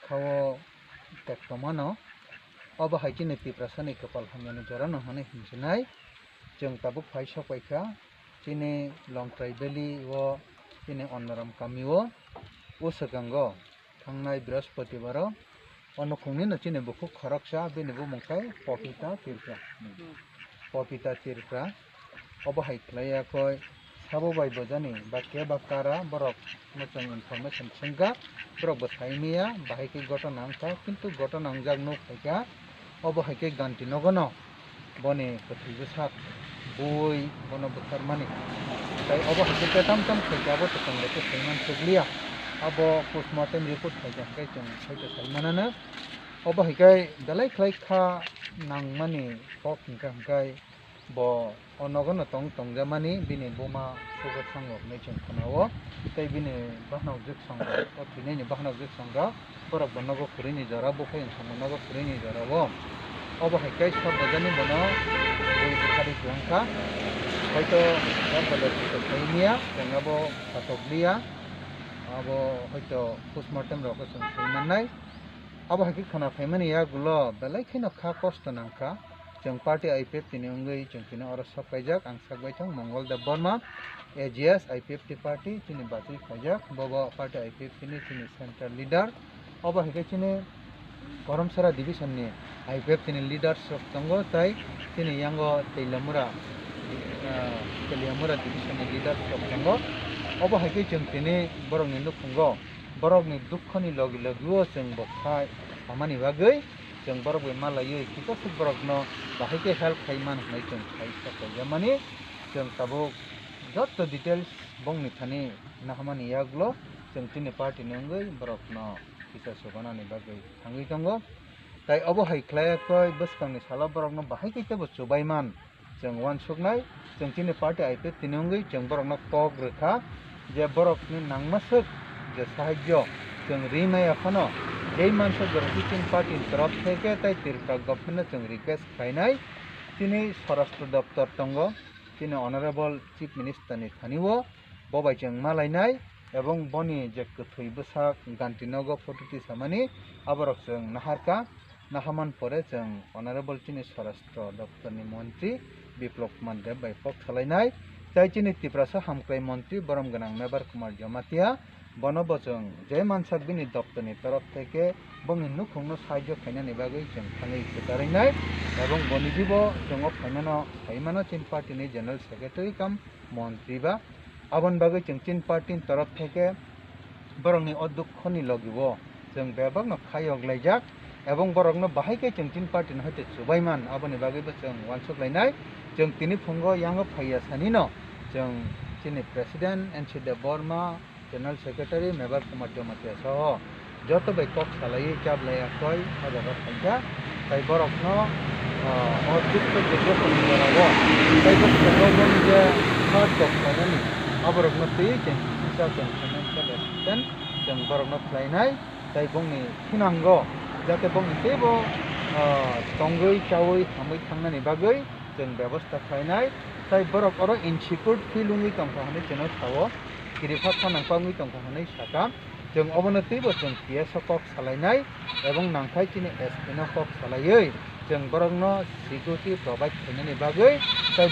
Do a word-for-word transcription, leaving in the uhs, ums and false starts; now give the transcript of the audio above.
Sao tekto mano, obo hai chini Tiprasani kwpal hamyani jorano hwnwi hinchinai. Chwng tabuk phai sok paikha chini Longtrai Valley o, chini Onnoram kami o, o swkango thangnai Brihaspatibaro o nukhungni no chini bukhuk khoroksa, bini bumung khe Popita Tripura. Popita Tripura. Obo hai khlai ya koi sabo bai bojani ba keba kara borok no chwng information swngkha, borok bo sai manya bahai khe gotona wngkha, kintu gotona wngjak nuk phaikha obo hai khe ganti nogono boni kwthwi bwsak bui bono bwsarmani. Tai obo hai khe ketam tam khaikha abo to chwng bo khe sai mansukliya, abo postmortem report khaikha hwnkhe chwng sai to sai mananw. Obo hai khe belai khlai kha nangmani kok hwnkha hwnkhe bo o nogo no tong tongjamani bini buma sugo thango hinwi chwng khna-o, tei bini bahanok jwk songrok, o thwinaini bahanok jwk songrok, borok bo nogo kwrwini jora, buphai wngsongo nogo kwrwini jora-o. Obo hai khe sab bojani bono bui bwkhari kwlangkha, hoito o kolok khe sai manya, chwng abo khatok liya, abo hoito postmortem rok khe chwng sai mannai. Abo hai khe khna phaimani yagulo belai kheno kha kosto nangkha. Chwng party I P F T ni wngwi chwng tini oro sok paijak. Ang sak baithang Mongol Deb Borma, A G S I P F T party chini batwi khaijak. Bobo party I P F T ni chini central leader. Obo hai khe chini Koromsara division ni I P F T ni leaders rok tongo, tai chini yango Teliamura, ah, Teliamura division ni leaders rok tongo. Obo hai khe chwng tini borokni nukhungo borokni dukhoni logi logi o chwng bo kha samani bagwi chwng borok bai malaiwi kisa swk borokno bahai khe help khai man hwnwi chwng khai sok paijamani. Chwng tabuk joto details bongni thani nahamani yagulo chwng chini party ni wngwi borokno kisa swbanani bagwi thangwi tongo. Tai obo hai khlai khe bwskangni salo borokno bahai khe teibo chubai man. Chwng uansuknai, chwng chini party I P F T ni wngwi chwng borokno kok rwkha je borokni nangmaswk je sahajyo chwng ri maya phano, jei manswk borok chini party ni torof theke tai Tripura government no chwng request khlainai, chini Swarashtra Doptor tongo, chini Honorable Chief Minister ni thani o bo bai chwng malainai, ebong boni je kwthwi bwsak Gantinogo photo tisamani aborok chwng naharkha. Nahaman pore chwng Honorable chini Swarashtra Doptor ni Montri Biplab Kumar Deb bai kok salainai, tai chini Tiprasa Hamkrai Montri borom gwnang Mebar Kumar Jamatia, bono bo chwng je mansak bini doptor ni torof theke bongni nukhungno sahajyo khainani bagwi chwng thangwi kwcharwinai, ebong boni dibo chwng o phaimano, phaimano chini party ni General Secretary cum Montri ba. Aboni bagwi chwng chini party ni torof theke borokni o dukhoni logi o chwng bebakno khayok laijak, ebong borokno bahai khe chwng chini party ni hoite chubai man, aboni bagwi bo chwng uansuk lainai. Chwng tini phungo yango phaiya sanino chwng chini President N C Debbarma, General Secretary Mebar Kumar Jamatia soho joto bai kok salaiwi chablai akhoi o jaga phaikha. Tai borokno, ah, o Tripura Jyoti ni jorao tai bo phungo boni je third kok khlainani aborokno twi chwng kisa chwng financial assistance chwng borokno khlainai. Tai bongni thinango jate bongni teibo, ah, tongwi chawi hamwi thangnani bagwi chwng bebosta khlainai. Tai borok oro insecure feel wngwi tongkha hwnwi chwngno sao, kiripha phanang pangwi tongkha hwnwi sakha. Chwng obono teibo chwng P S o kok salainai ebong nangkhai chini S P no kok salaiwi chwng borokno security provide khainani bagwi tai